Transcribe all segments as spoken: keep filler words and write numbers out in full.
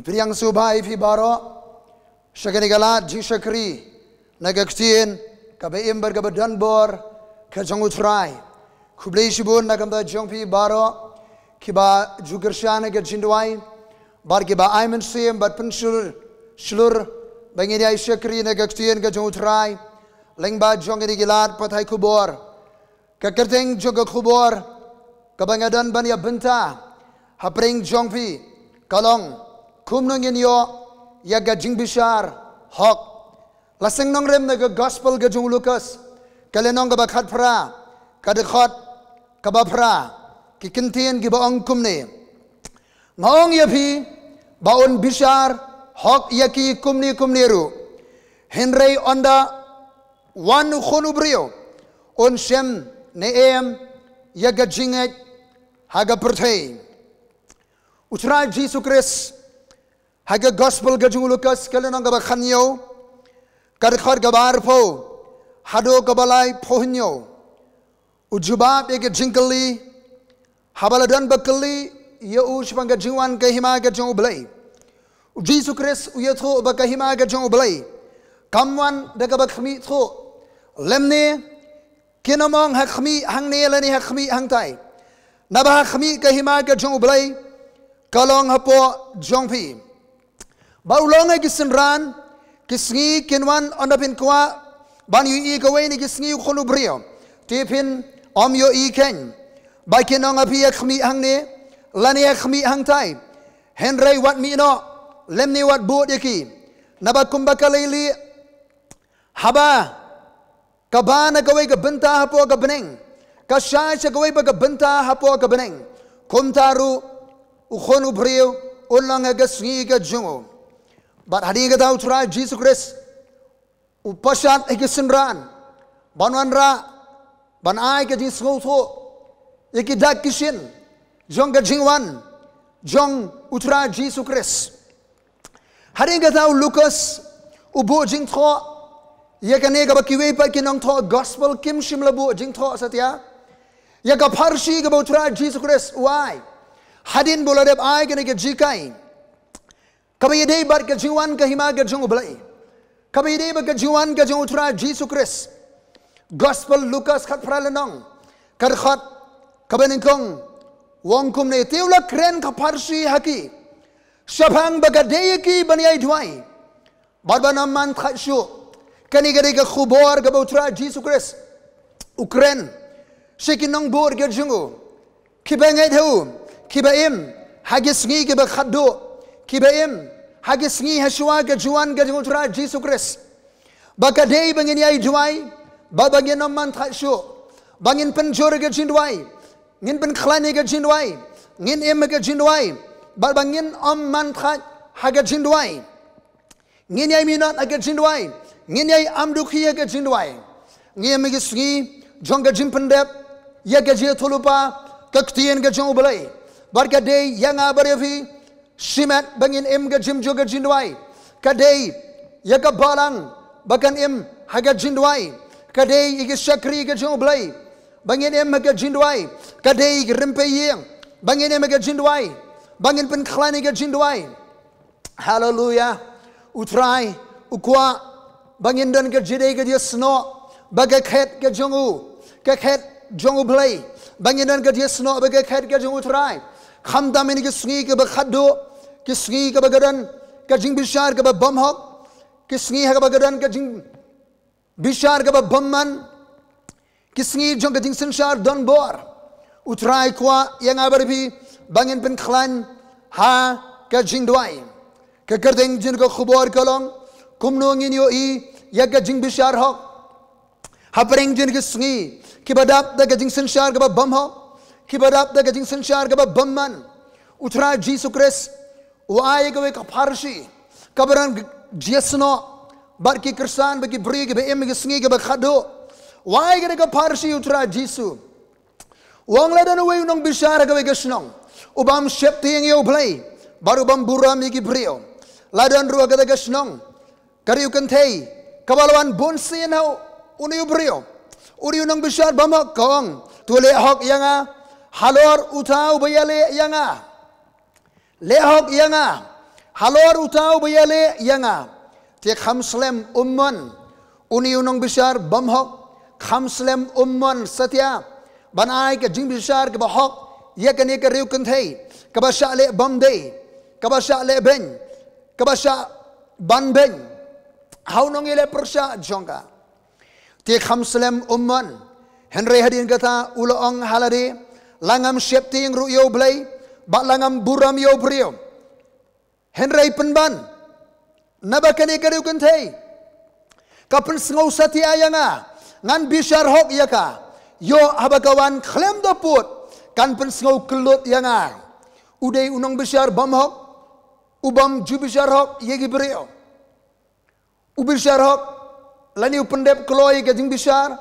Pdiang sngewbha ïa phi baroh sha kane ka lad jingshakri na ka ktien kaba im bad kaba don bor ka jong U Trai. Khublei shibun na ka bynta jong phi baroh kiba ju kyrshan ha ka jingduwai bad kiba ai mynsiem bad pynshlur shlur ba ngin ïai shakri na ka ktien ka jong U Trai. Lyngba jong kine ki lad pathai khubor, ka kyrteng jong ka khubor kaba nga don ban ïa bynta hapdeng jong phi ka long kumno ngin ïoh ïa ka jingbishar hok. La seng nongrim na ka gospel ka jong u Lukas, ka lynnong kaba khatphra, ka dkhot kaba phra, ki kyntien kiba ong kumne: Nga ong ïa phi ba un bishar hok ïa ki kumne kumne ruh. Hynrei ynda wan U Khun U Briew, un shem ne em ïa ka jingngeit ha ka pyrthei? U Trai Jisu Khrist ha ka gospel ka jong u Lukas, ka lynnong kaba khathynñiew, ka dkhot kaba arphew haduh kaba laiphew hynñiew, u jubab ïa ka jingkylli haba la don ba kylli ïa u shaphang ka jingwan ka Hima ka jong U Blei. U Jisu Khrist u ïathuh ba ka Hima ka jong U Blei kam wan da kaba khmih thuh, lymne kin ym ong ha khmih hangne lane ha khmih hangtai, naba ha khmih ka Hima ka jong U Blei ka long hapoh jong phi. Ba u la ong ha ki synran, ki sngi kin wan ynda phin kwah ban ïohi kawei na ki sngi U Khun U Briew, te phin ym ïohi keiñ. Ba kin ong ha phi ha khmih hangne lane ha khmih hangtai, hynrei wat mih noh, lymne wat bud ïa ki. Naba kumba ka lei lieh haba ka ba na kawei ka bynta hapoh ka bneng, ka shai sha kawei pat ka bynta hapoh ka bneng, kumta ruh U Khun U Briew un long ha ka sngi ka jong u. Bad hadien kata U Trai Jisu Khrist u pynshad ha ki synran ban wanrah, ban ai ka jingsngewthuh ïa ki dak ki shin jong ka jingwan jong U Trai Jisu Khrist. Hadien kata u Lukas u buh jingthoh ïa kane kaba kiwei pat ki nongthoh gospel kim shym la buh jingthoh satia, ïa ka pharshi kaba U Trai Jisu Khrist u ai hadien ba u la dep ai kane ka jinghikai kaba ïadei bad ka jingwan ka Hima ka jong U Blei, kaba ïadei bad ka jingwan ka jong U Trai Jisu Khrist. Gospel Lukas khatphra lynnong, ka dkhot kaba nyngkong, u ong kumne: Te u la kren ka pharshi ha ki shaphang ba ka dei ïa ki ban ïai duwai bad ban ym man thait shuh. Kane ka dei ka khubor kaba U Trai Jisu Khrist u kren sha ki nongbud ka jong u, kiba ngeit ha u, kiba im ha ki sngi kiba khatduh, kiba im ha ki sngi hashwa ka jingwan ka jong U Trai Jisu Khrist, ba ka dei ba ngin ïai duwai bad ba ngin ym man thait shuh, ba ngin pynjur ka jingduwai, ngin pynkhlaiñ ka jingduwai, ngin im ka jingduwai bad ba ngin ym man thait ha ka jingduwai. Ngin ïai minot ha ka jingduwai, ngin ïai am dukhi ha ka jingduwai. Ngi im ha ki sngi jong ka jingpyndep ïa ka jingïathuhlypa ka ktien ka jong U Blei. Bad ka dei ïa nga bad ïa phi shimet ba ngin im ka jingim jong ka jingduwai. Ka dei ïa ka balang ba kan im ha ka jingduwai. Ka dei ïa ki shakri ka jong U Blei ba ngin im ha ka jingduwai. Ka dei ïa ki rympei ïing ba ngin im ha ka jingduwai, ba ngin pynkhlaiñ ha ka jingduwai. Haleluya. U Trai u kwah ba ngin don ka jingdei ka jingsnoh bad ka khet ka jong u, ka khet jong U Blei. Ba ngin don ka jingsnoh bad ka khet ka jong U Trai, khamtam ha kine ki sngi kiba khatduh, ki sngi kiba ka don ka jingbishar kaba bymhok, ki sngi ha kaba ka don ka jing bishar kaba bymman, ki sngi jong ka jingsynshar donbor. U Trai kwah ïa nga bad ïa phi ba ngin pynkhlaiñ ha ka jingduwai. Ka kyrteng jong ka khubor ka long: Kumno ngin ïohi ïa ka jingbishar hok hapdeng jong ki sngi kiba dap da ka jingsynshar kaba bymhok, kiba dap da ka jingsynshar kaba bymman? U Trai Jisu Khrist u ai kawei ka pharshi kaba don jingsnoh bad ki khristan bad ki briew kiba im ha ki sngi kiba khatduh. U ai kawei ka pharshi U Trai Jisu. U ong la don uwei u nongbishar ha kawei ka shnong, u bym sheptieng ïa U Blei bad u bym burom ïa ki briew. La don ruh ha kata ka shnong ka riew kynthei kaba la wan bun sien ha une u briew, une u nongbishar bymhok. Ka ong, to leh hok ïa nga halor uta uba ïaleh ïa nga. Leh hok ïa nga Halor uta uba ïaleh ïa nga, te kham slem um mon. Une u nongbishar bymhok, kham slem um mon satia ban ai ka jingbishar kaba hok ïa kane ka riew kynthei kaba shah leh bymdei, kaba shah leh beiñ, kaba shah ban beiñ ha u nongïaleh pyrshah jong ka. Te kham slem um mon. Hynrei hadien kata u la ong ha lade, la ngam sheptieng ruh ïa U Blei, bad la ngam burom ïa u briew. Hynrei pynban, naba kane ka riew kynthei ka pynsngew satia ïa nga, ngan bishar hok ïa ka. Ïoh haba ka wan khlem da pud, kan pynsngew kyllut ïa nga. U dei u nongbishar bymhok, u bym ju bishar hok ïa ki briew. U bishar hok lane u pyndep kloi ka jingbishar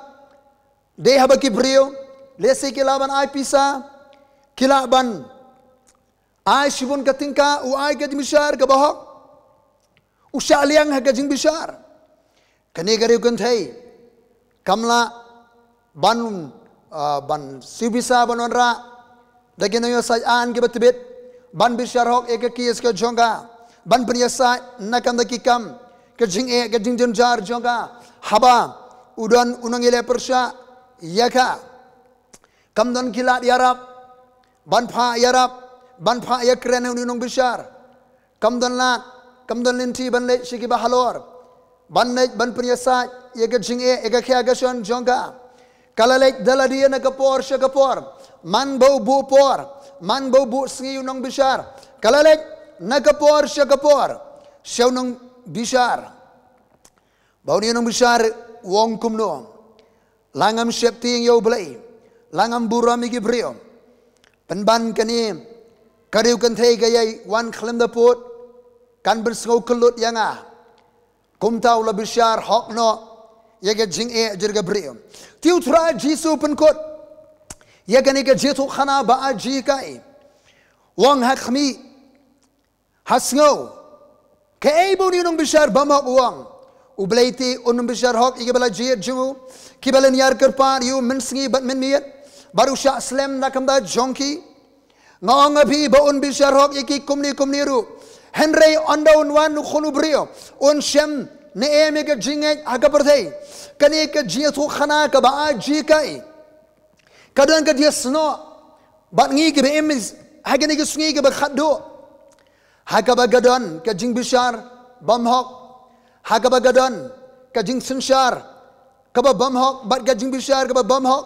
dei haba ki briew, lehse ki lah ban ai pisa, ki lah ban ai shibun ka tyngka, u ai ka jingbishar kaba hok, u shah liang ha ka jingbishar. Kane ka riew kynthei kam lah ban, ah, ban siew pisa ban wanrah da ki nongïasaid aiñ kiba tbit, ban bishar hok ïa ka case ka jong ka, ban pynïasaid na ka bynta ki kam, ka jingeh, ka jingjynjar jong ka, haba u don u nongïaleh pyrshah ïa ka. Kam don ki lad ïarap ban phah ïarap, ban phah ïakren ïa une u nongbishar. Kam don lad, kam don lynti ban leit sha kiba halor, ban leit ban pynïasaid ïa ka jingeh, ïa ka khia ka shon jong ka. Ka la leit da lade na ka por sha ka por, man ba u buh por, man ba u buh sngi u nongbishar. Ka la leit na ka por sha ka por sha u nongbishar. Ba une u nongbishar u ong kumno? La ngam sheptieng ïa U Blei, la ngam burom ïa ki briew. Pynban kane ka riew kynthei ka ïai wan khlem da pud, kan pynsngew kyllut ïa nga. Kumta u la bishar hok noh ïa ka jingeh jong ka briew. Te U Trai Jisu u pynkut ïa kane ka jingïathuhkhana ba aji kai. U ong ha khmih, ha sngew, kaei ba une u nongbishar bymhok u ong. U Blei te un ym bishar hok ïa kiba la jied jong u, kiba lynñiar kyrpad ïa u mynsngi bad mynmiet, bad u shah slem na ka bynta jong ki? Nga ong ïa phi ba un bishar hok ïa ki kumne kumne ruh. Hynrei ynda un wan u Khun u briew, un shem ne em ïa ka jingngeit ha ka pyrthei? Kane ka jingïathuhkhana kaba aji kai ka don ka jingïasnoh bad ngi kiba im ha kine ki sngi kiba khatduh. Ha kaba ka don ka jingbishar bymhok, ha kaba ka don ka jingsynshar kaba bymhok bad ka jingbishar kaba bymhok.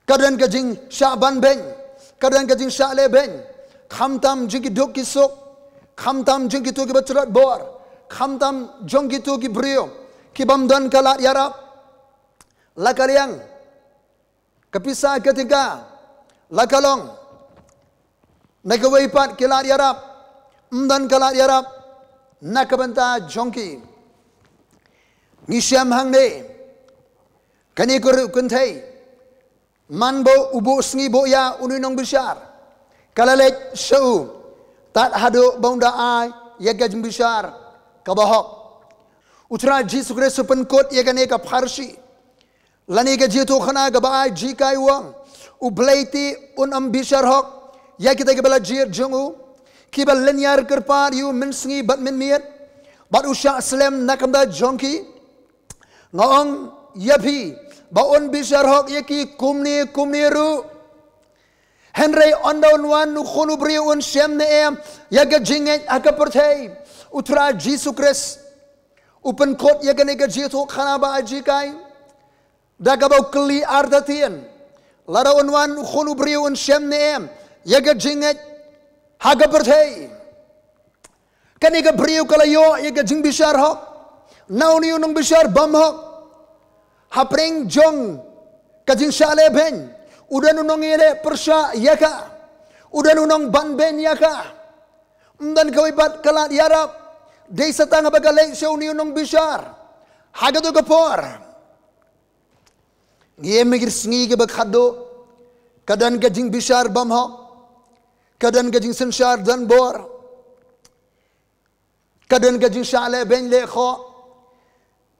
Ka don ka jingshah ban beiñ, ka don ka jingshah leh beiñ, khamtam jong ki duk ki suk, khamtam jong kito kiba tlot bor, khamtam jong kito ki briew ki bym don ka lad ïarap. La ka liang ka pisa ka tyngka, la ka long na kawei pat ki lad ïarap, ym don ka lad ïarap na ka bynta jong ki. Ngi shem hangne, kane ka riew kynthei, man ba u buh sngi buh ïa une u nongbishar, ka la leit sha u tad haduh ba un da ai ïa ka jingbishar kaba hok. U Trai Jisu Khrist u pynkut ïa kane ka pharshi lane ka jingïathuhkhana kaba aji kai, u ong, U Blei te un ym bishar hok ïa kita kiba la jied jong u, kiba lynñiar kyrpad ïa u mynsngi bad mynmiet, bad u shah slem na ka bynta jong ki? Nga ong ïa phi ba un bishar hok ïa ki kumne kumne ruh. Hynrei ynda un wan u Khun u briew, un shem ne em ïa ka jingngeit ha ka pyrthei? U Trai Jisu Khrist u pynkut ïa kane ka jingïathuhkhana ba aji kai da kaba u kylli artatien, lada un wan u Khun u briew, un shem ne em ïa ka jingngeit ha ka pyrthei? Kane ka briew ka la ïoh ïa ka jingbishar hok na une u nongbishar bymhok. Hapdeng jong ka jingshah leh beiñ, u don u nongïaleh pyrshah ïa ka, u don u nongban beiñ ïa ka. Ym don kawei pat ka lad ïarap, dei sa tang haba ka leit sha une u nongbishar ha kato ka por. Ngi im ha ki sngi kiba khatduh, ka don ka jingbishar bymhok, ka don ka jingsynshar donbor, ka don ka jingshah leh beiñ leh khoh,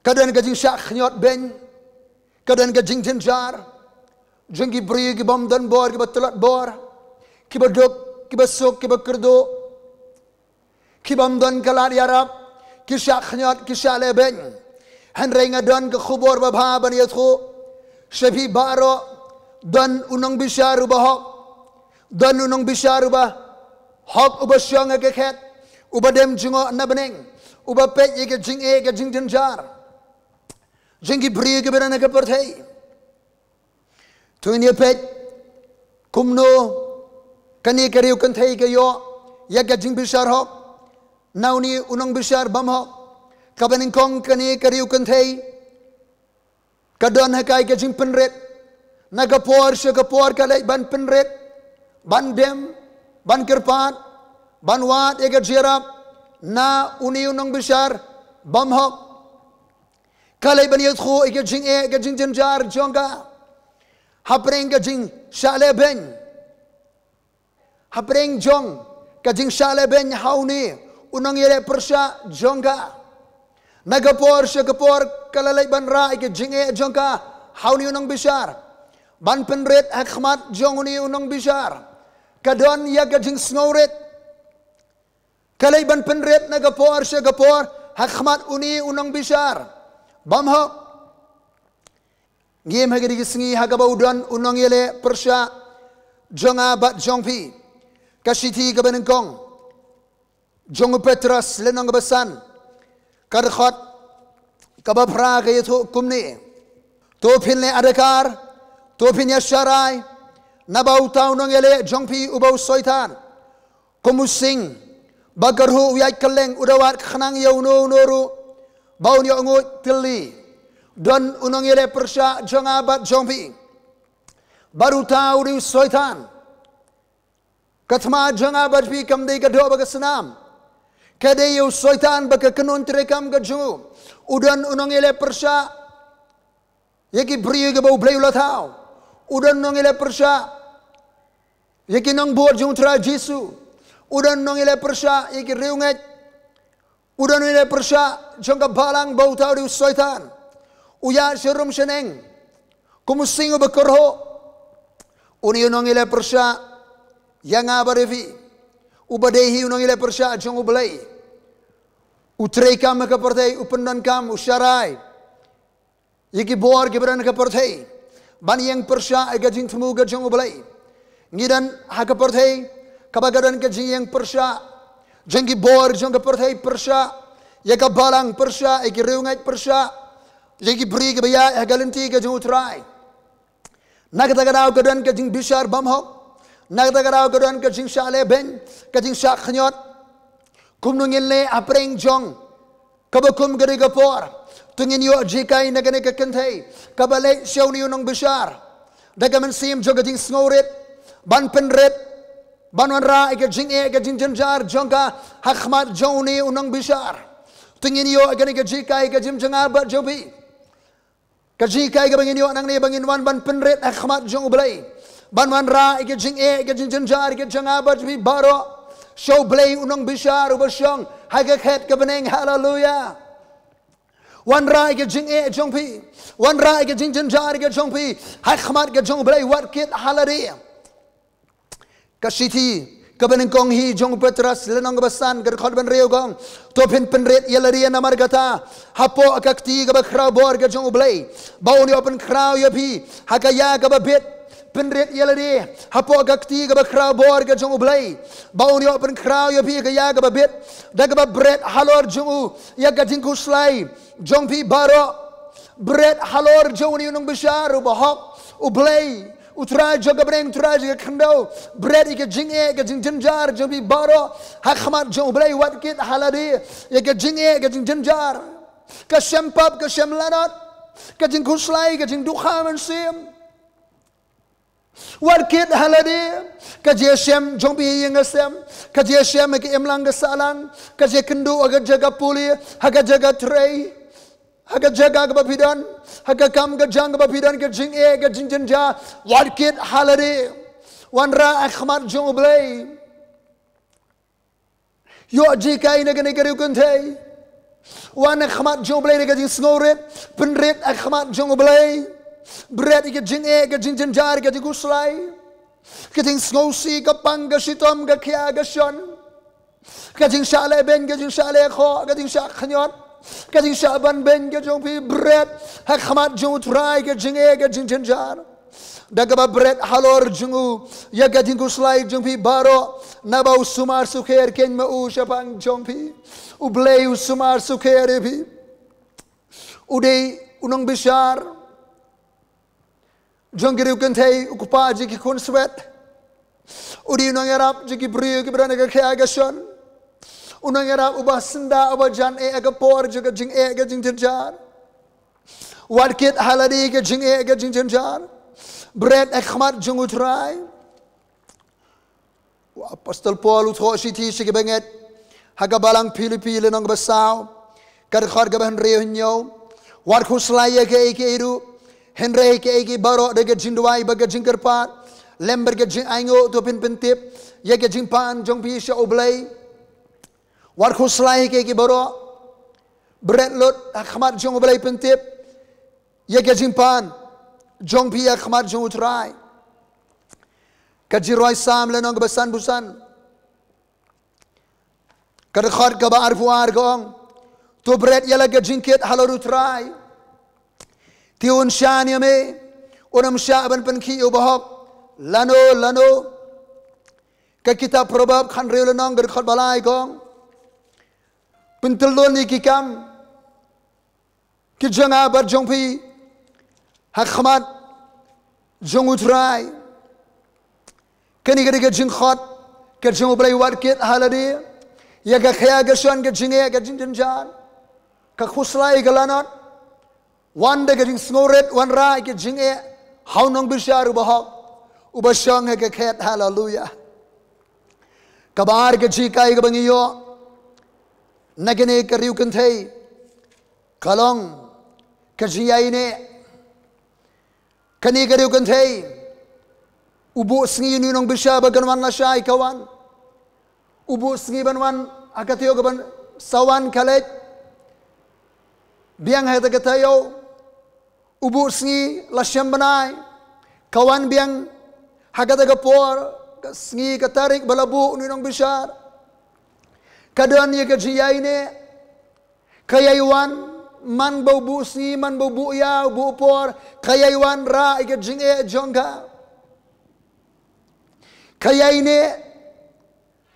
ka don ka jingshah khñiot beiñ, ka don ka jingjynjar jong ki briew ki bym don bor, kiba tlot bor, kiba duk, kiba suk, kiba kyrduh. Ki bym don ka lad ïarap, ki shah khñiot, ki shah lehbeiñ. Hynrei nga don ka khubor babha ban ïathuh sha phi baroh, don u nongbishar uba hok. Don u nongbishar uba hok, uba shong ha ka khet, uba dem jngoh na bneng, uba peit ïa ka jingeh, ka jingjynjar jong ki briew kiba don ha ka pyrthei. To ngin ïa peit kumno kane ka riew kynthei ka ïoh ïa ka jingbishar hok na une u nongbishar bymhok. Kaba nyngkong, kane ka riew kynthei ka don ha ka, ka jingpynrit. Na ka por sha ka por ka leit ban pynrit, ban dem, ban kyrpad, ban wad ïa ka jingïarap na une u nongbishar bymhok. Ka leit ban ïathuh ïa ka jingeh, ka jingjynjar jong ka hapdeng ka jingshah lehbeiñ. Hapdeng jong ka jingshah lehbeiñ ha une u nongïaleh pyrshah jong ka, na ka por sha ka por ka la leit ban rah ïa ka jingeh jong ka ha une u nongbishar, ban pynrit ha khmat jong une u nongbishar. Ka don ïa ka jingsngewrit. Ka leit ban pynrit na ka por sha ka por ha khmat une u nongbishar bymhok. Ngim ha kine ki sngi ha kaba u don u nongïaleh pyrshah jong nga bad jong phi. Ka shithi kaba nyngkong jong u Petros lynnong kaba san, ka dkhot kaba phra ka ïathuh kumne: To phin leh adkar, to phin ïasharai, naba uta u nongïaleh jong phi uba u Soitan, kum u sing ba kyrhuh u ïaid kylleng, u da wad khnang ïa uno uno ruh ba un ïoh nguid tylli. Don u nongïaleh pyrshah jong nga bad jong phi, bad uta u dei u Soitan. Ka thma jong nga bad phi kam dei ka doh bad ka snam. Ka dei ïa u Soitan bad ka kynhun treikam ka jong u. U don u nongïaleh pyrshah ïa ki briew kiba U Blei u la thaw. U don u nongïaleh pyrshah ïa ki nongbud jong U Trai Jisu. U don u nongïaleh pyrshah ïa ki riewngeit. U don u nongïaleh pyrshah jong ka balang, bad uta u dei u Soitan. U ïaid sharum shaneng kum u sing uba kyrhuh. Une u nongïaleh pyrshah ïa nga bad ïa phi, uba dei hi u nongïaleh pyrshah jong U Blei. U treikam ha ka pyrthei, u pyndonkam, u sharai ïa ki bor kiba don ha ka pyrthei ban ïeng pyrshah ïa ka jingthmu ka jong U Blei. Ngi don ha ka pyrthei kaba ka don ka jingïeng pyrshah jong ki bor jong ka pyrthei, pyrshah ïa ka balang, pyrshah ïa ki riewngeit, pyrshah ïa ki briew kiba ïaid ha ka lynti ka jong U Trai. Na kata ka daw ka don ka jingbishar bymhok. Na kata ka daw ka don ka jingshah lehbeiñ, ka jingshah khñiot. Kumno ngin leh hapdeng jong kaba kum kane ka por? To ngin ïoh jinghikai na kane ka kynthei kaba leit sha une u nongbishar da ka mynsiem jong ka jingsngewrit, ban pynrit, ban wanrah ïa ka jingeh, ka jingjynjar jong ka ha khmat jong une u nongbishar. To ngin ïoh kane ka jinghikai ka jong nga bad jong phi. Ka jinghikai kaba ngin ïoh nangne, ba ngin wan ban pynrit ha khmat jong U Blei, ban wanrah ïa ka jingeh, ka jingjynjar ka jong nga bad jong phi baroh sha U Blei u nongbishar uba shong ha ka khet ka bneng. Haleluya. Wanrah ïa ka jingeh jong phi, wanrah ïa ka jingjynjar ka jong phi ha khmat ka jong U Blei, wat kit ha lade. Ka shithi kaba nyngkong hi jong u Petros lynnong kaba san, ka dkhot ba hynriew ka ong: To phin pynrit ïa lade namar kata hapoh ka kti kaba khraw bor ka jong U Blei, ba un ïoh pynkhraw ïa phi ha ka ïa kaba bit. Pynrit ïa lade hapoh ka kti kaba khraw bor ka jong U Blei, ba un ïoh pynkhraw ïa phi ha ka ïa kaba bit, da kaba bret halor jong u ïa ka jingkhuslai jong phi baroh. Bret halor jong une u nongbishar uba hok, U Blei, U Trai jong ka bneng, U Trai jong ka khyndew. Bret ïa ka jingeh, ka jingjynjar jong phi baroh ha khmat jong U Blei, wat kit ha lade ïa ka jingeh, ka jingjynjar, ka shem pap, ka shem lanot, ka jingkhuslai, ka jingdukha mynsiem. Wat kit ha lade ka jingshem jong phi ha ïing ha sem, ka jingshem ha ka imlang ka sahlang, ka jingkynduh ha ka jaka pule, ha ka jaka trei, ha ka jaka kaba phi don, ha ka kam ka jam kaba phi don, ka jingeh, ka jingjynjar. Wat kit ha lade. Wanrah ha khmat jong U Blei. Ïoh jinghikai na kane ka riew kynthei. Wan ha khmat jong U Blei da ka jingsngewrit. Pynrit ha khmat jong U Blei. Bret ïa ka jingeh, ka jingjynjar, ka jingkhuslai, ka jingsngewsih, ka pang, ka shitom, ka khia, ka shon. Ka jingshah leh beiñ, ka jingshah leh khoh, ka jingshah khñiot, ka jingshah ban beiñ ka jong phi, bret ha khmat jong U Trai ka jingeh, ka jingjynjar. Da kaba bret halor jong u ïa ka jingkhuslai jong phi baroh, naba u sumar sukher keiñ ma u shaphang jong phi. U Blei u sumar sukher ïa phi. U dei u nongbishar jong ki riewkynthei, u kpa jong ki khun swet. U dei u nongïarap jong ki briew kiba don ha ka khia ka shon. U nongïarap uba syndah, uba jan eh ha ka por jong ka jingeh ka jingjynjar. Wat kit ha lade ka jingeh ka jingjynjar. Bret ha khmat jong U Trai. U Apostol Paul u thoh shithi sha ki bangeit ha ka balang Philippi lynnong kaba saw, ka dkhot kaba hynriew hynñiew. Wat khuslai ïa kaei kaei ruh, hynrei kaei kaei baroh da ka jingduwai bad ka jingkyrpad lem bad ka jingainguh to phin pyntip ïa ka jingpan jong phi sha U Blei. Wat khuslai ïa kaei kaei baroh, bret lut ha khmat jong U Blei, pyntip ïa ka jingpan jong phi ha khmat jong U Trai. Ka Jingrwai Salm lynnong kaba sanphew san, ka dkhot kaba arphew ar ka ong, to bret ïa la ka jingkit halor U Trai. Te un shaniah ïa me, un ym shah ban pynkhih ïa u bahok lano lano. Ka kitab Proverb khathynriew lynnong ka dkhot ba lai ka ong, pyntyllun ïa ki kam ki jong nga bad jong phi ha khmat jong U Trai. Kane ka dei ka jingkhot ka jong U Blei, wat kit ha lade ïa ka khia ka shon, ka jingeh ka jingjynjar, ka khuslai ka lanot. Wan da ka jingsngewrit, wanrah ïa ka jingeh ha u nongbishar u bahok uba shong ha ka khet. Haleluya. Kaba ar ka jinghikai kaba ngi ïoh na kane ka riewkynthei ka long ka jingïaineh. Kane ka riewkynthei, u buh sngi ïa une u nongbishar ba kan wan lashai, ka wan. U buh sngi ban wan ha ka taïew, ka ban sa wan ka leit biang ha kata ka taïew. U buh sngi la shem bnai, ka wan biang ha kata ka por, ka sngi, ka tarik ba la buh une u nongbishar. Ka don ïa ka jingïaineh. Ka ïai wan, man ba u buh sngi, man ba u buh ïa, u buh por, ka ïai wanrah ïa ka jingeh jong ka. Ka ïaineh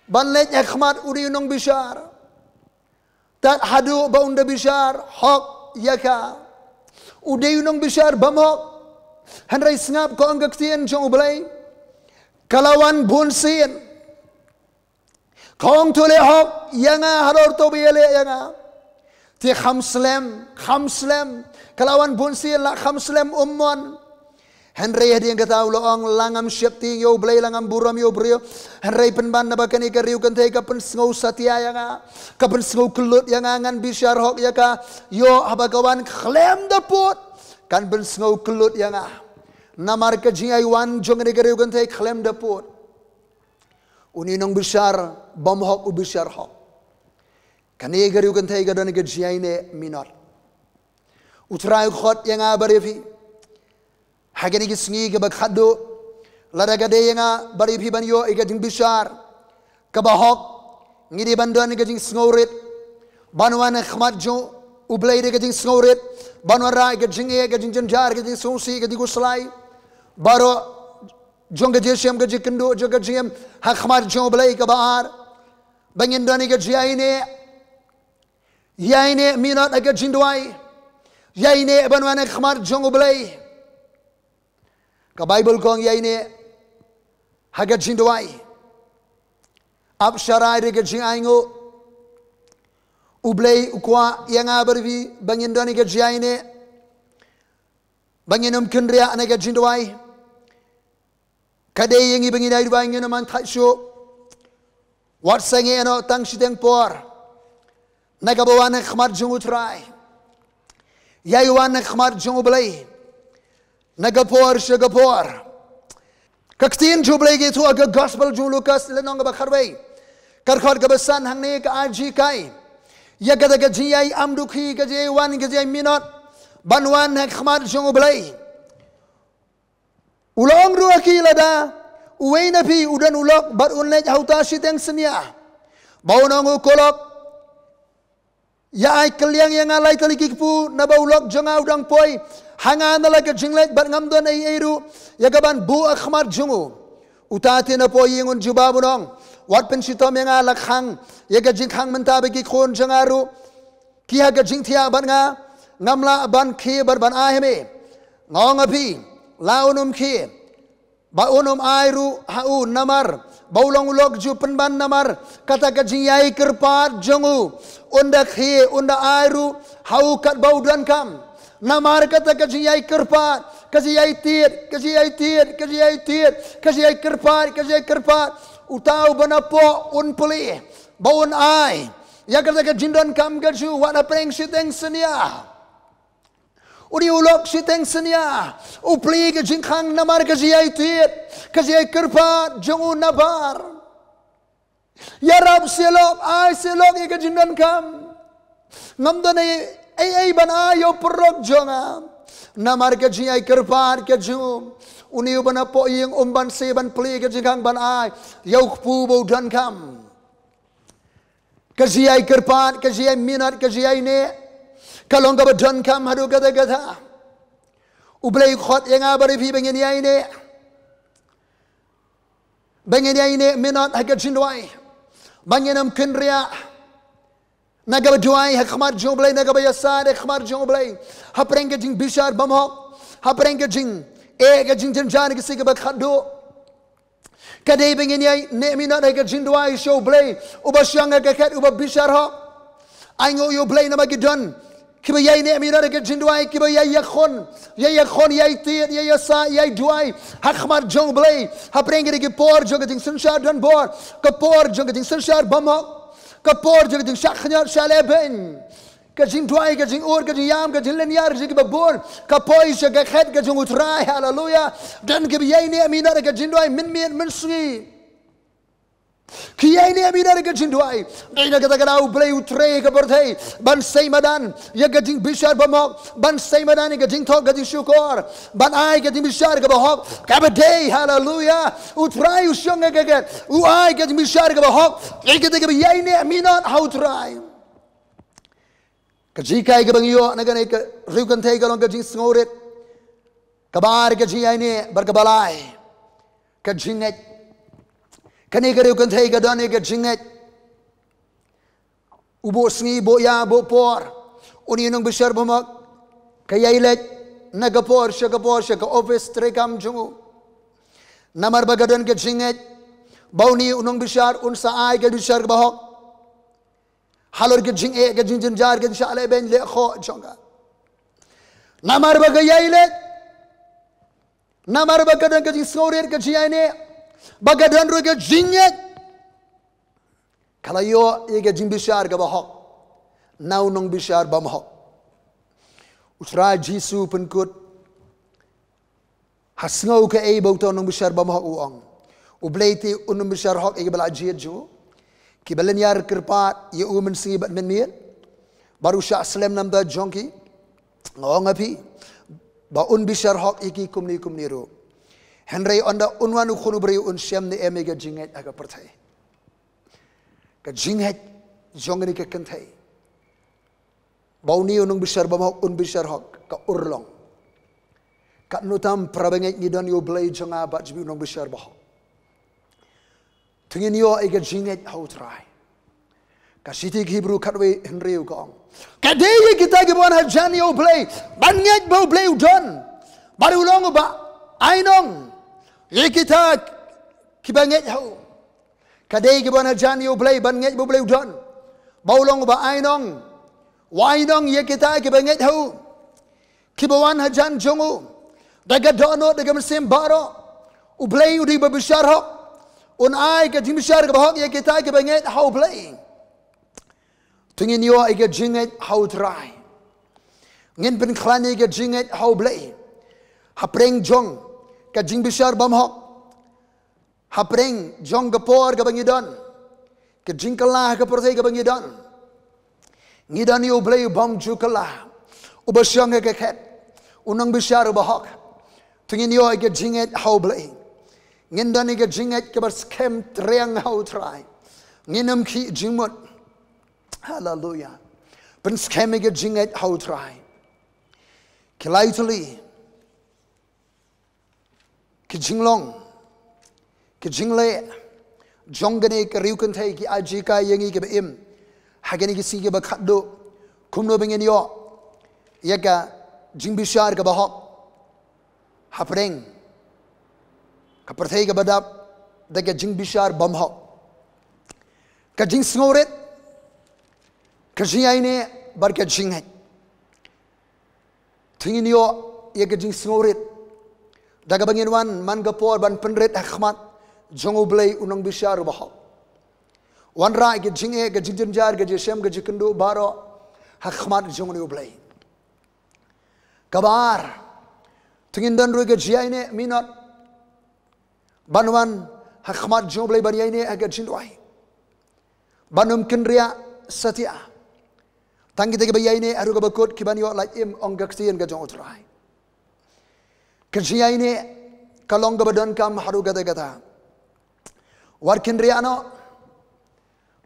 ban leit ha khmat u dei u nongbishar. Tad haduh ba un da bishar hok ïa ka, u dei u nongbishar bymhok. Hynrei sngap, ka ong ka ktien jong U Blei, ka la wan bunsien. Ka ong, to leh hok ïa nga halor kato ba ïaleh ïa nga. Te kham slem, kham slem. Ka la wan bunsien, la kham slem, um mon. Hynrei hadien kata u la ong, la ngam sheptieng ïa U Blei, la ngam burom ïa u briew. Hynrei pynban naba kane ka riewkynthei ka pynsngew satia ïa nga, ka pynsngew kyllut ïa nga, ngan bishar hok ïa ka. Ïoh haba ka wan khlem da pud, kan pynsngew kyllut ïa nga. Namar ka jingïawan jong kane ka riewkynthei khlem da pud. Une u nongbishar bymhok u bishar hok. Kane ka riewkynthei ka don ka jingïaineh minot. U Trai u khot ïa nga bad ïa phi ha kine ki sngi kiba khatduh. Lada ka dei ïa nga bad ïa phi ban ïoh ïa ka jingbishar kaba hok, ngi dei ban don ka jingsngewrit. Ban wan ha khmat jong U Blei da ka jingsngewrit. Ban wanrah ïa ka jingeh, ka jingjynjar, ka jingsngewsih, ka jingkhuslai baroh jong ka jingshem, ka jingkynduh jong ka jingim ha khmat jong U Blei. Kaba ar, ba ngin don ïa ka jingïaineh. Ïaineh minot ha ka jingduwai. Ïaineh ban wan ha khmat jong U Blei. Ka Baibl ka ong ïaineh ha ka jingduwai. Ap sharai da ka jingainguh. U Blei u kwah ïa nga bad ïa phi ba ngin don ïa ka jingïaineh, ba ngin ym kynriah na ka jingduwai. Ka dei ïa ngi ba ngin ïai duwai, ngin ym man thait shuh. Wat sangeh noh tang shiteng por na kaba wan ha khmat jong U Trai. Ïai wan ha khmat jong U Blei na ka por sha ka por. Ka ktien jong U Blei ka ïathuh ha ka Gospel jong u Lukas, lynnong kaba khatwei, ka dkhot kaba san, hangne ka ai jinghikai ïa kata ka jingïai am dukhi, ka jingïai wan, ka jingïai minot ban wan ha khmat jong U Blei. U la ong ruh ha ki, lada uwei na phi u don u lok bad un leit ha uta shiteng synñia, Ba un ong u, ko lok, ïa ai kylliang ïa nga lai tylli ki kpu, naba u lok jong nga u dang poi ha nga na la ka jingleit, bad ngam don ei ei ruh ïa kaban buh ha khmat jong u. Uta te na poi ïing un jubab un ong, wat pynshitom ïa nga, la khang ïa ka jingkhang mynta ba ki khun jong nga ruh ki ha ka jingthiah bad nga, ngam lah ban khie bad ban ai ha me. Nga ong ha phi, la un ym khie, ba un ym ai ruh ha u, namar ba u long u lok ju pynban. Namar kata ka jingïai kyrpad jong u, un da khie, un da ai ruh ha u katba u donkam. Namar kata ka jingïai kyrpad, ka jingïai tied, ka jingïai tied, ka jingïai tied, ka jingïai kyrpad, ka jingïai kyrpad, uta uba napoh un plie ba un ai ïa kata ka jingdonkam ka jong u, wat hapdeng shiteng synñia. Une u lok shiteng synñia u plie ka jingkhang namar ka jingïai tied, ka jingïai kyrpad jong u. Nabar ïarap sha lok, ai sha lok ïa ka jingdonkam. Ngam don ei ei ban ai ïa u paralok jong nga. Namar ka jingïai kyrpad ka jong u, une uba napoh ïing um banse ban plie ka jingkhang ban ai ïa u kpu ba u donkam. Ka jingïai kyrpad, ka jingïai minot, ka jingïai neh, ka long kaba donkam haduh katta katta. U Blei u khot ïa nga bad ïa phi ba ngin ïai neh, ba ngin ïai neh minot ha ka jingduwai, ba ngin ym kynriah na kaba duwai ha khmat jong u Blei, na kaba ïasaid ha khmat jong u Blei, hapdeng ka jingbishar bymhok, hapdeng ka jingeh, ka jingjynjar, ka sngi kaba khatduh. Ka dei ba ngin ïai neh minot ha ka jingduwai sha u Blei uba shong ha ka khet, uba bishar hok. Ai nguh ïa u Blei namar ki don kiba ïai neh minot ha ka jingduwai, kiba ïai ïakhun, ïai ïakhun, ïai tied, ïai ïasaid, ïai duwai ha khmat jong u Blei hapdeng kine ki por jong ka jingsynshar donbor, ka por jong ka jingsynshar bymhok, ka por jong ka jingshah khñiot shah lehbeiñ. Ka jingduwai, ka jingud, ka jingïam, ka jinglynñiar, ka jingkyrpad, ka poi sha ka khet ka jong u Trai. Haleluya. Don kiba ïai neh minot ha ka jingduwai mynmiet mynsngi. Ki ïai neh minot ha ka jingduwai. Dei na kata ka daw u Blei u trei ha ka pyrthei ban sei madan ïa ka jingbishar bymhok, ban sei madan ïa ka jingthok, ka jingshukor, ban ai ka jingbishar kaba hok, kaba dei. Haleluya. U Trai u shong ha ka khet, u ai ka jingbishar kaba hok ïa kita kiba ïai neh minot ha u Trai. Ka jinghikai kaba ngi ïoh na kane ka riew kynthei ka long ka jingsngewrit. Kaba ar ka jingïai neh, bad kaba lai ka jingngeit. Kane ka riew kynthei ka don ïa ka jingngeit. U buh sngi, buh ïa, buh por. Une u nongbishar bymhok ka ïai leit na ka por sha ka por sha ka office treikam jong u. Namar ba ka don ka jingngeit ba une u nongbishar un sa ai ka bishar kaba hok halor ka jingeh, ka jingjynjar, ka jingshah lehbeiñ lehkhoh jong ka. Namar ba ka ïai leit, namar ba ka don ka jingsngewrit, ka jingïai neh, ba ka don ruh ka jingngeit, ka la ïoh ïa ka jingbishar kaba hok na u nongbishar bymhok. U Trai Jisu u pynkut ha sngew kaei ba uta u nongbishar bymhok u ong. U Blei te un ym bishar hok ïa kiba la jied jong u, kiba lynñiar kyrpad ïa u mynsngi bad mynmiet, bad u shah slem na bynta jong ki? Nga ong ha phi ba un bishar hok ïa ki kumne kumne ruh. Hynrei ynda un wan u Khun u briew un shem ne em ïa ka jingngeit ha ka pyrthei? Ka jingngeit jong kane ka kynthei ba une u nongbishar bymhok un bishar hok ka urlong. Katno tam para bangeit ngi don ïa u Blei jong nga bad jong phi u nongbishar bymhok. To ngin ïoh ïa ka jingngeit ha u Trai. Ka shithi ki Hebru khatwei hynriew ka ong, ka dei ïa kita kiba wan hajan ïa u Blei ban ngeit ba u Blei u don, bad u long uba ainong ïa kita kiba ngeit ha u. Ka dei kiba wan hajan ïa u Blei ban ngeit ba u Blei u don, ba u long uba ainong, u ainong ïa kita kiba ngeit ha u, kiba wan hajan jong u da ka dohnud, da ka mynsiem baroh. U Blei u dei uba bishar hok, un ai ka jingbishar kaba hok ïa kita kiba ngeit ha u Blei. To ngin ïoh ïa ka jingngeit ha u Trai. Ngin pynkhlaiñ ïa ka jingngeit ha u Blei hapdeng jong ka jingbishar bymhok, hapdeng jong ka por kaba ngi don, ka jingkylla ha ka pyrthei kaba ngi don. Ngi don ïa u Blei u bym ju kylla, uba shong ha ka khet, u nongbishar uba hok. To ngin ïoh ïa ka jingngeit ha u Blei. Ngin don ïa ka jingngeit kaba skhem triang ha u Trai. Ngin ym khih jingmut. Haleluya. Pynskhem ïa ka jingngeit ha U Trai. Ki lai tylli ki jinglong, ki jingleh jong kane ka riewkynthei ki ai jinghikai ïa ngi kiba im ha kine ki sngi kiba khatduh, kumno ba ngin ïoh ïa ka jingbishar kaba hok hapdeng ka pyrthei kaba dap da ka jingbishar bymhok. Ka jingsngewrit, ka jingïaineh bad ka jingngeit. Te ngin ïoh ïa ka jingsngewrit da kaba ngin wan man ka por ban pynrit ha khmat jong U Blei U Nongbishar uba hok. Wanrah ïa ka jingeh, ka jingjynjar, ka jingshem, ka jingkynduh baroh ha khmat jong U Blei. Kaba ar, te ngin don ruh ïa ka jingïaineh minot ban wan ha khmat jong U Blei ban ïaineh ha ka jingduwai, ban ym kynriah satia. Tang kita kiba ïaineh haduh kaba kut ki ban ïoh lait im, ong ka ktien ka jong U Trai. Ka jingïaineh ka long kaba donkam haduh katta katta. Wat kynriah noh.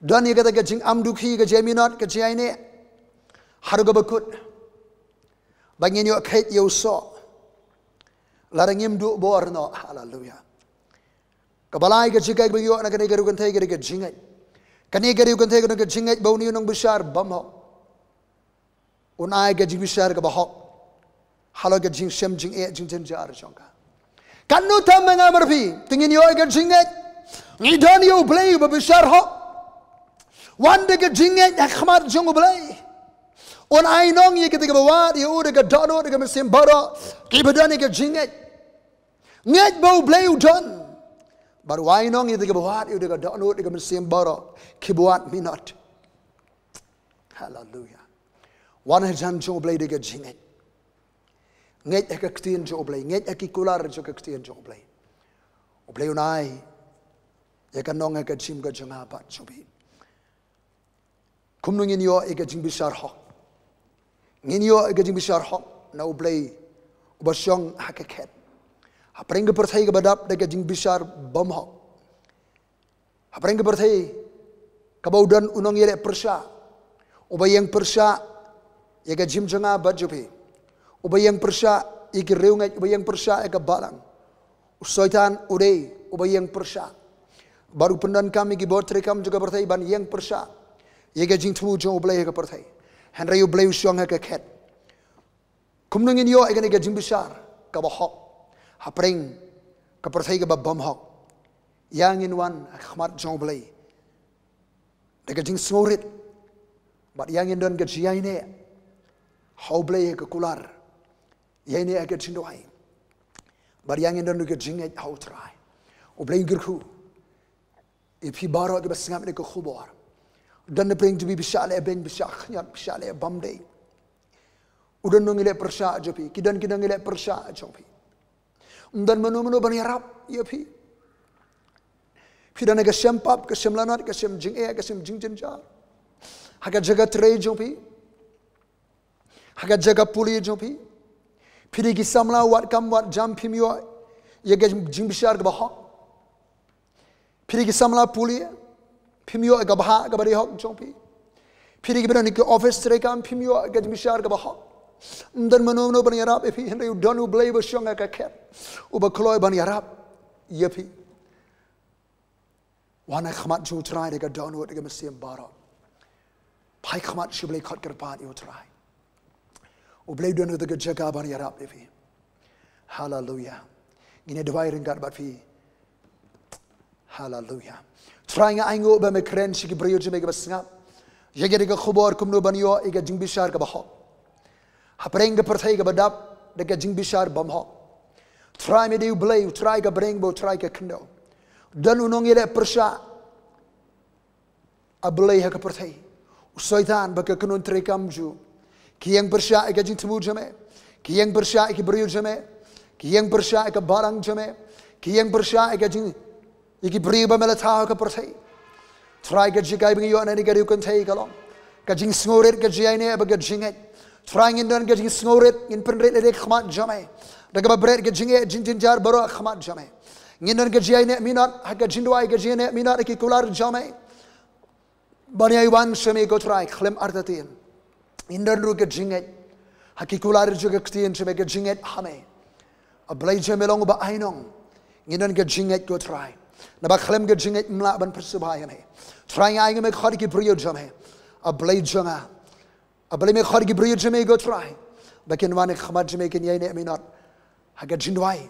Don ïa kata ka jingam dukhi, ka jingminot, ka jingïaineh haduh kaba kut ba ngin ïoh kheit ïa u soh. Lada ngim duh bor noh. Haleluya. Kaba lai ka jinghikai ba ngi ïoh na kane ka riewkynthei ka dei ka jingngeit. Kane ka riewkynthei ka don ka jingngeit ba une U Nongbishar bymhok un ai ka jingbishar kaba hok halor ka jingshem, jingeh, jingjynjar jong ka. Katno tam ma nga ma phi, te ngin ïoh ïa ka jingngeit. Ngi don ïa U Blei uba bishar hok. Wan da ka jingngeit ha khmat jong U Blei. Un ai nong ïa kita kiba wad ïa u da ka dohnud da ka mynsiem baroh kiba don ïa ka jingngeit. Ngeit ba U Blei u don. Bad un ai nong ïa kita kiba wad ïa u da ka dohnud da ka mynsiem baroh kiba wad minot. Haleluya. Wan hajan jong U Blei da ka jingngeit. Ngeit ha ka ktien jong U Blei, ngeit ha ki kular jong ka ktien jong U Blei. U Blei un ai ïa ka nong ha ka jingim ka jong nga bad jong phi. Kumno ngin ïoh ïa ka jingbishar hok? Ngin ïoh ïa ka jingbishar hok na U Blei uba shong ha ka khet. Hapdeng ka pyrthei kaba dap da ka jingbishar bymhok. Hapdeng ka pyrthei kaba u don u nongïaleh pyrshah, uba ïeng pyrshah ïa ka jingim jong nga bad jong phi, uba ïeng pyrshah ïa ki riewngeit, uba ïeng pyrshah ïa ka balang. U Soitan u dei uba ïeng pyrshah bad u pyndonkam ïa ki bor treikam jong ka pyrthei ban ïeng pyrshah ïa ka jingthmu jong U Blei ha ka pyrthei. Hynrei U Blei u shong ha ka khet. Kumno ngin ïoh ïa kane ka jingbishar kaba hok hapdeng ka pyrthei kaba bymhok? Ïa ngin wan ha khmat jong U Blei da ka jingsngewrit, bad ïa ngin don ka jingïaineh ha U Blei ha ka kular, ïaineh ha ka jingduwai, bad ïa ngin don ka jingngeit ha U Trai. U Blei un kyrkhu ïa phi baroh kiba sngap ïa ka khubor. Don na pdeng jong phi ba shah leh beiñ, ba shah khñiot, ba shah leh bymdei. U don nongïaleh pyrshah jong phi, ki don ki nongïaleh pyrshah jong phi. Ym don mano mano ban ïarap ïa phi. Phi don ha ka shem pap, ka shem lanot, ka shem jingeh, ka shem jingjynjar. Ha ka jaka trei jong phi, ha ka jaka pule jong phi, phi dei ki samla wad kam wad jam, phim ïoh ïa ka jingbishar kaba hok. Phi dei ki samla pule, phim ïoh ïa ka bhah kaba dei hok jong phi. Phi dei kiba don ha ki office treikam, phim ïoh ïa ka jingbishar kaba hok. Ym don mano mano ban ïarap ïa phi, hynrei u don U Blei uba shong ha ka khet, uba kloi ban ïarap ïa phi. Wan ha khmat jong U Trai da ka dohnud da ka mynsiem baroh. Phai khmat sha U Blei, khot kyrpad ïa U Trai. U Blei u don ha kata ka jaka ban ïarap ïa phi. Haleluya. Ngin ïa duwai ryngkat bad phi. Haleluya. Trai, nga ainguh ba me kren sha ki briew jong me kiba sngap ïa kane ka khubor, kumno ban ïoh ïa ka jingbishar kaba hok hapdeng ka pyrthei kaba dap da ka jingbishar bymhok. Trai, me dei U Blei, U Trai ka bneng bad U Trai ka khyndew. Don u nongïaleh pyrshah, A Blei, ha ka pyrthei, u Soitan bad ka kynhun treikam jong u ki ïeng pyrshah ïa ka jingthmu jong me, ki ïeng pyrshah ïa ki briew jong me, ki ïeng pyrshah ïa ka balang jong me, ki ïeng pyrshah ïa ka jing, ïa ki briew ba me la thaw ha ka pyrthei. Trai, ka jinghikai ba ngi ïoh na kane ka riew kynthei ka long ka jingsngewrit, ka jingïaineh bad ka jingngeit. Trai, ngin don ka jingsngewrit, ngin pynrit lade ha khmat jong me da kaba bret ka jingeh jingjynjar baroh ha khmat jong me. Ngin don ka jingïaineh minot ha ka jingduwai, ka jingïaineh minot ha ki kular jong me. Ban ïai wan sha me ko Trai khlem artatien. Ngin don ruh ka jingngeit ha ki kular jong ka ktien sha me, ka jingngeit ha me. A Blei jong me long uba ai nong. Ngin don ka jingngeit ko Trai. Naba khlem ka jingngeit ngim lah ban pynsngewbha ïa me. Trai, nga ai nga me khot ïa ki briew jong me. A Blei jong nga, a Blei, me khot ïa ki briew jong me ko Trai ba kin wan ha khmat jong me, kin ïaineh minot ha ka jingduwai.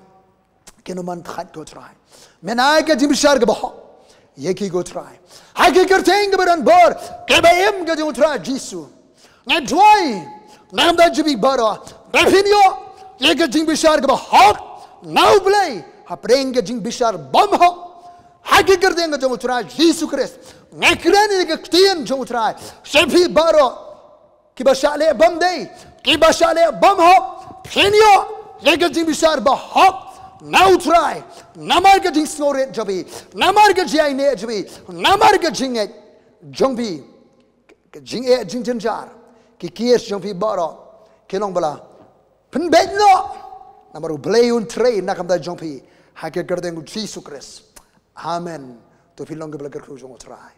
Kin ym man thait ko Trai. Men ai ka jingbishar kaba hok ïa ki ko Trai. Ha ka kyrteng kaba don bor kaba im ka jong u Trai Jisu, nga duwai na ka bynta jong phi baroh ba phin ïoh ïa ka jingbishar kaba hok na U Blei hapdeng ka jingbishar bymhok. Ha ka kyrteng ka jong u Trai Jisu Khrist nga kren ïa ka ktien jong u Trai sha phi baroh. Kiba shah leh bymdei, kiba shah leh bymhok, phin ïoh ïa ka jingbishar bahok na u Trai. Namar ka jingsngewrit jong phi, namar ka jingïaineh jong phi, namar ka jingngeit jong phi. Ka jingeh jingjynjar, ki case jong phi baroh ki long ba la pynbeit noh. Namar U Blei un trei na ka bynta jong phi ha ka kyrteng u Jisu Khrist. Amen. To phi long kiba la kyrkhu jong u Trai.